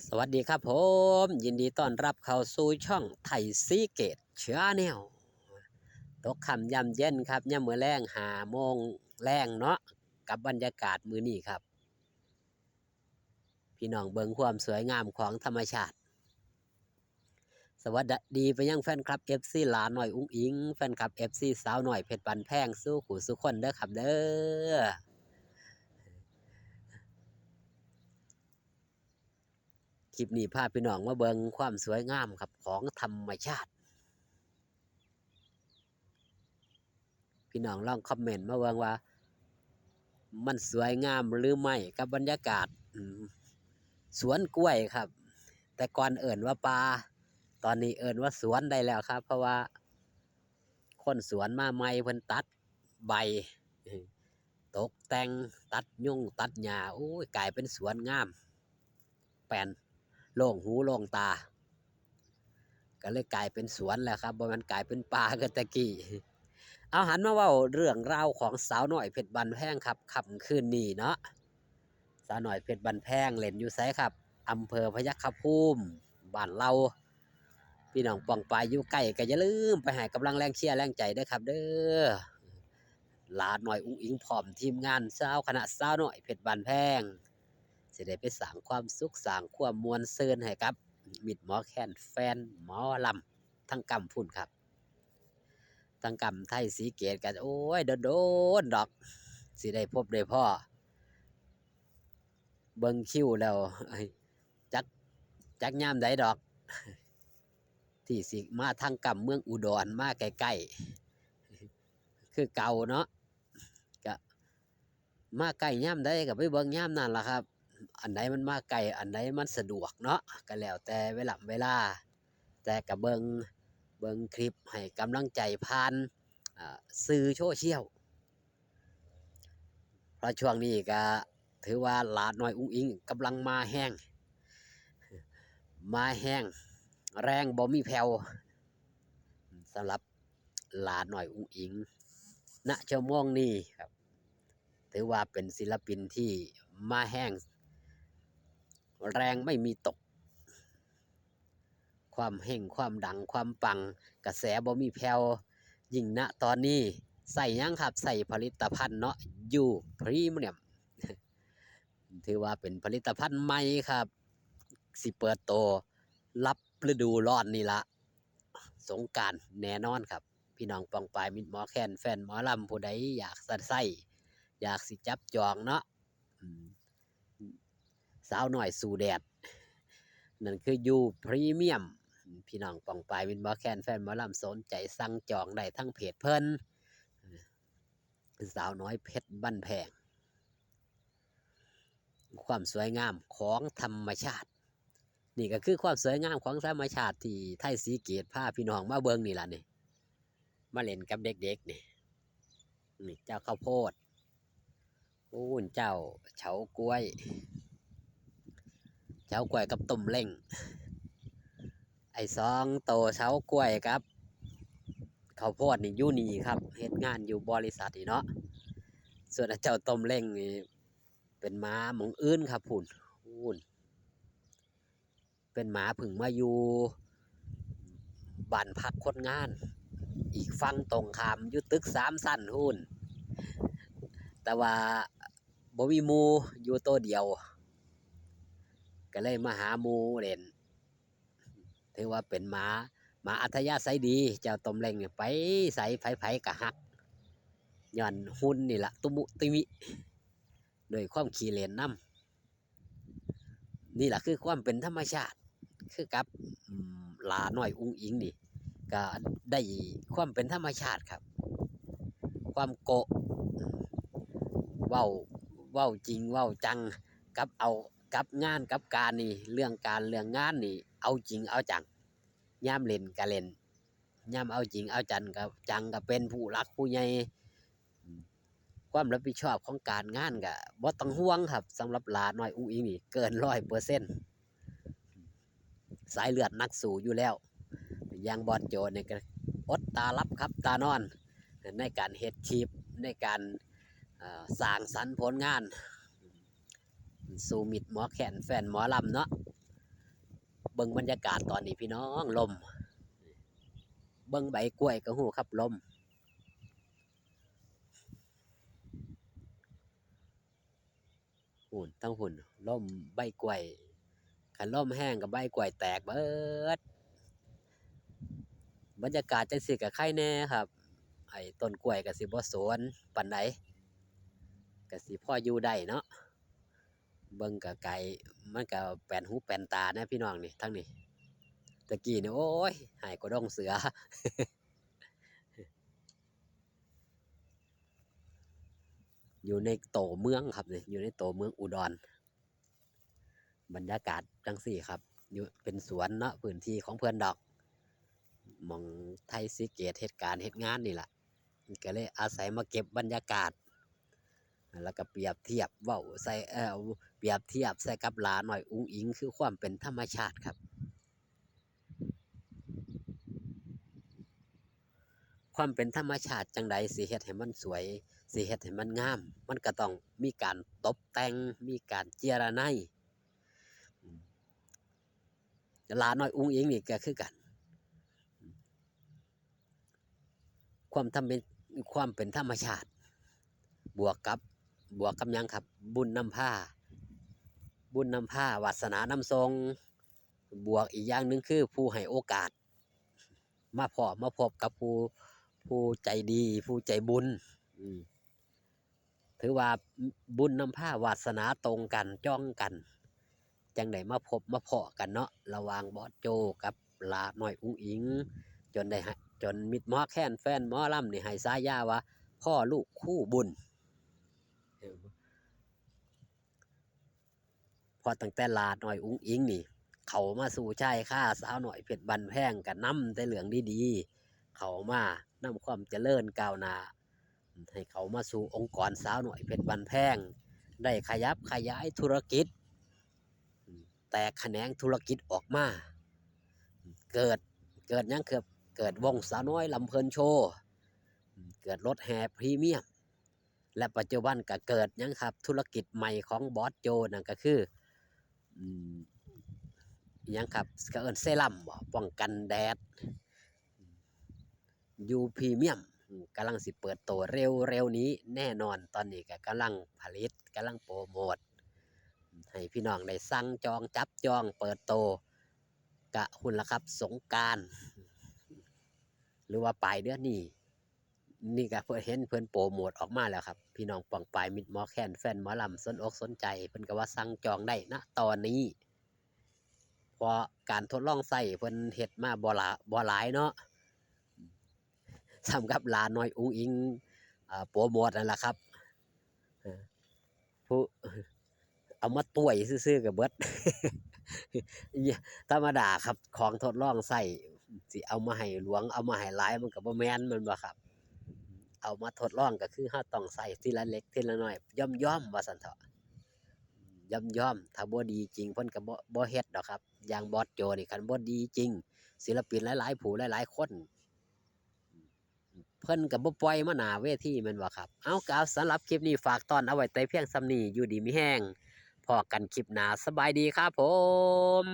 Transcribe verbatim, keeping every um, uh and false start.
สวัสดีครับผม ยินดีต้อนรับเข้าสู่ช่องไทยซีเกตชาแนล ตกค่ำยามเย็นครับ ยามมื้อแลง ห้าโมงแลงเนาะ กับบรรยากาศมื้อนี้ครับ พี่น้องเบิ่งความสวยงามของธรรมชาติ สวัสดีไปยังแฟนคลับ เอฟซี หลาน้อยอุ๋งอิ๋ง แฟนคลับ เอฟซี สาวน้อยเพชรบ้านแพง สู่ผู้สู่คนเด้อครับเด้อ คลิปนี้พาพี่น้องมาเบิ่งความสวยงามครับ ของธรรมชาติ พี่น้องลองคอมเมนต์มาเบิ่งว่า มันสวยงามหรือไม่กับบรรยากาศ อืม สวนกล้วยครับ แต่ก่อนเอิ้นว่าป่า ตอนนี้เอิ้นว่าสวนได้แล้วครับ เพราะว่า คนสวนมาใหม่เพิ่นตัดใบ ตกแต่ง ตัดยงตัดหญ้า โอ้ย กลายเป็นสวนงาม แปลนโล่งหูโล่งตา ก็เลยกลายเป็นสวนแล้วครับ บ่แม่นกลายเป็นป่าคือแต่กี้ เอาหันมาเว้าเรื่องราวของสาวน้อยเพชรบ้านแพงครับ ค่ำคืนนี้เนาะ สาวน้อยเพชรบ้านแพงเล่นอยู่ไสครับ อำเภอพยัคฆภูมิ บ้านเลา พี่น้องป้องปายอยู่ใกล้ก็อย่าลืมไปให้กำลังแรงเชียร์แรงใจเด้อครับเด้อ หลาน้อยอุ๋งอิ๋งพร้อมทีมงานสาวคณะสาวน้อยเพชรบ้านแพง สิได้ไปสร้างความสุขสร้างความม่วนซื่นให้กับมิตรหมอแคนแฟนหมอลำทั้งกำพุ้นครับ ทั้งกำไทยศรีเกตกัน โอ้ย โดนๆดอก สิได้พบได้พ้อ เบิ่งคิวแล้ว เอ้ย จัก จักยามใดดอก ที่สิมาทางกำเมืองอุดร มาใกล้ๆ คือเก่าเนาะ ก็มาใกล้ยามใดก็ไปเบิ่งยามนั้นล่ะครับ อันใดมันมาใกล้ อันใดมันสะดวกเนาะ ก็แล้วแต่เวลา เวลา แต่ก็เบิ่ง เบิ่งคลิปให้กำลังใจผ่าน อ่า สื่อโซเชียล เพราะช่วงนี้ก็ถือว่าหลาน้อยอุ๋งอิ๋งกำลังมาแฮง มาแฮง แรงบ่มีแผ่ว สำหรับหลาน้อยอุ๋งอิ๋ง ณ ชั่วโมงนี้ครับ ถือว่าเป็นศิลปินที่มาแฮง แรงไม่มีตก ความเฮ่ง ความดัง ความปัง กระแสบ่มีแผ่ว ยิ่งณตอนนี้ ใส่หยังครับ ใส่ผลิตภัณฑ์เนาะ ยูพรีเมียม ถือว่าเป็นผลิตภัณฑ์ใหม่ครับ สิเปิดตัวรับฤดูร้อนนี่ละ สงกรานต์แน่นอนครับ พี่น้องป้องปายมิตรหมอแคนแฟนหมอลำผู้ใดอยากจะใส่ อยากสิจับจองเนาะ อืม สาวน้อยสู้แดด นั่นคือยูพรีเมียม พี่น้องป้องปายมิตรหมอแคนแฟนหมอลำสนใจสั่งจองได้ทั้งเพจเพิ่น สาวน้อยเพชรบ้านแพง ความสวยงามของธรรมชาติ นี่ก็คือความสวยงามของธรรมชาติที่ไทยศรีเกตพาพี่น้องมาเบิ่งนี่ล่ะนี่ มาเล่นกับเด็กๆนี่ นี่เจ้าข้าวโพด โอ้นเจ้าเฉาก๊วย เฉาก๊วยกับต้มเล้ง ไอ้สองโตเฉาก๊วยกับข้าวโพดนี่อยู่นี่ครับ เฮ็ดงานอยู่บริษัทนี่เนาะ ส่วนไอ้เจ้าต้มเล้งนี่เป็นหมาหม่องอื่นครับพุ้น พุ้น เป็นหมาเพิ่งมาอยู่บ้านพักคนงาน อีกฝั่งตรงข้ามอยู่ตึกสามชั้นพุ้น แต่ว่าบ่มีหมู่ อยู่โตเดียว ก็เลยมาหาหมู่เล่น ถือว่าเป็นหมา หมาอัธยาศัยดี เจ้าต้มเล้งนี่ไปไสไผๆก็ฮัก ย้อนหุ่นนี่ล่ะ ตุมุติมิ ด้วยความขี้เล่นนำ นี่ล่ะคือความเป็นธรรมชาติ คือกับ อืม หลาน้อยอุ๋งอิ๋งนี่ ก็ได้ความเป็นธรรมชาติครับ ความโกะ เว้า เว้าจริงเว้าจัง กับเอา กับงานกับการนี่ เรื่องการเรื่องงานนี่ เอาจริงเอาจัง ยามเล่นก็เล่น ยามเอาจริงเอาจังก็ จังก็เป็นผู้หลักผู้ใหญ่ ความรับผิดชอบของการงานก็บ่ต้องห่วงครับ สำหรับหลาน้อยอุ๋งอิ๋งนี่เกินร้อยเปอร์เซ็นต์ สายเลือดนักสู้อยู่แล้ว อย่างบอสโจนี่ก็อดตาหลับขับตานอน ในการเฮ็ดคลิป ในการ เอ่อ สร้างสรรค์ผลงาน สู่มิตรหมอแคนแฟนหมอลำเนาะ บิ่งบรรยากาศตอนนี้พี่น้อง ลม เบิ่งใบกล้วยก็ฮู้ครับ ลม พู้น ทางพู้น ลมใบกล้วย คันลมแฮงก็ใบกล้วยแตกเบิด บรรยากาศจั่งซี้ก็ไคแหน่ครับ ไอ้ต้นกล้วยก็สิบ่โสนปานใด ก็สิพออยู่ได้เนาะ เบิ่งไกลๆ มันก็แปนหูแปนตานะพี่น้องนี่ ทางนี้ ตะกี้นี่ โอ้ย ฮ้ายกว่าดงเสือ อยู่ในโตเมืองครับนี่ อยู่ในโตเมืองอุดร บรรยากาศจั่งซี้ครับ อยู่ เป็นสวนเนาะ พื้นที่ของเพิ่นดอก หม่องไทศรีเกตเฮ็ดการเฮ็ดงานนี่ล่ะ ก็เลยอาศัยมาเก็บบรรยากาศ แล้วก็เปรียบเทียบเว้าใส่ เอ่อ เปรียบเทียบใส่กับหล้าน้อยอุ๋งอิ๋ง คือความเป็นธรรมชาติครับ ความเป็นธรรมชาติจั่งใดสิเฮ็ดให้มันสวย สิเฮ็ดให้มันงาม มันก็ต้องมีการตบแต่ง มีการเจียรไน อืม หล้าน้อยอุ๋งอิ๋งนี่ก็คือกัน ความทำเป็น ความเป็นธรรมชาติ บวกกับ บวกกับหยังครับ บุญนำพา บุญนำพา วาสนานำส่ง บวกอีกอย่างหนึ่งคือผู้ให้โอกาส มาพ้อมาพบกับผู้ ผู้ใจดี ผู้ใจบุญ อืม ถือว่าบุญนำพาวาสนาตรงกัน จ่องกัน จั่งได้มาพบมาพ้อกันเนาะ ระหว่างบอสโจกับหล้าน้อยอุ๋งอิ๋ง จนได้ฮะ จนมิตรหมอแคนแฟนหมอลำนี่ให้ฉายาว่าพ่อลูกคู่บุญ เออ เพราะตั้งแต่หล้าน้อยอุ๋งอิ๋งนี่ เข้ามาสู่ชายคาสาวน้อยเพชรบ้านแพง ก็นำแต่เรื่องดีๆ เข้ามานำความเจริญก้าวหน้า ให้เข้ามาสู่องค์กรสาวน้อยเพชรบ้านแพง ได้ขยับขยายธุรกิจ แตกแขนงธุรกิจออกมา เกิด เกิดหยังครับ เกิดวงสาวน้อยลำเพลินโชว์ เกิดรถแห่พรีเมียม และปัจจุบันก็เกิดหยังครับ ธุรกิจใหม่ของบอสโจนั่นก็คือ อืม อิหยังครับ เขาเอิ้นเซรั่มบ่ ป้องกันแดด ยูพรีเมียม อืม กำลังสิเปิดตัวเร็วๆ นี้แน่นอน ตอนนี้ก็กำลังผลิต กำลังโปรโมท ให้พี่น้องได้สั่งจองจับจองเปิดตัว กะพู้นล่ะครับ สงกรานต์ หรือว่าปลายเดือนนี้ นี่ก็เพิ่นเห็นเพิ่นโปรโมทออกมาแล้วครับ พี่น้องป้องปายมิตรหมอแคนแฟนหมอลำสนอกสนใจ เพิ่นก็ว่าสั่งจองได้นะตอนนี้ เพราะการทดลองใช้เพิ่นเฮ็ดมาบ่หลา บ่หลายเนาะ ส่ำกับหล้าน้อยอุ๋งอิ๋ง เอ่อ โปรโมทนั่นล่ะครับ เออ ผู้ เอามาต้วยซื่อๆ ก็เบิด ธรรมดาครับ ของทดลองใช้ สิเอามาให้หลวง เอามาให้หลาย มันก็บ่แม่น แม่นบ่ครับ เอามาทดลองก็คือเราต้องใช้ทีละเล็กทีละน้อย ย่อมๆ ว่าซั่นเถาะ ย่อมๆ ถ้าบ่ดีจริงเพิ่นก็บ่ บ่เฮ็ดดอกครับ อย่างบอสโจนี่คันบ่ดีจริง ศิลปินหลายๆ ผู้หลายๆ คน เพิ่นก็บ่ปล่อยมาหน้าเวทีแม่นบ่ครับ เอา ก็สำหรับคลิปนี้ฝากต้อนเอาไว้แต่เพียงส่ำนี้ อยู่ดีมีแฮง พ้อกันคลิปหน้า สบายดีครับผม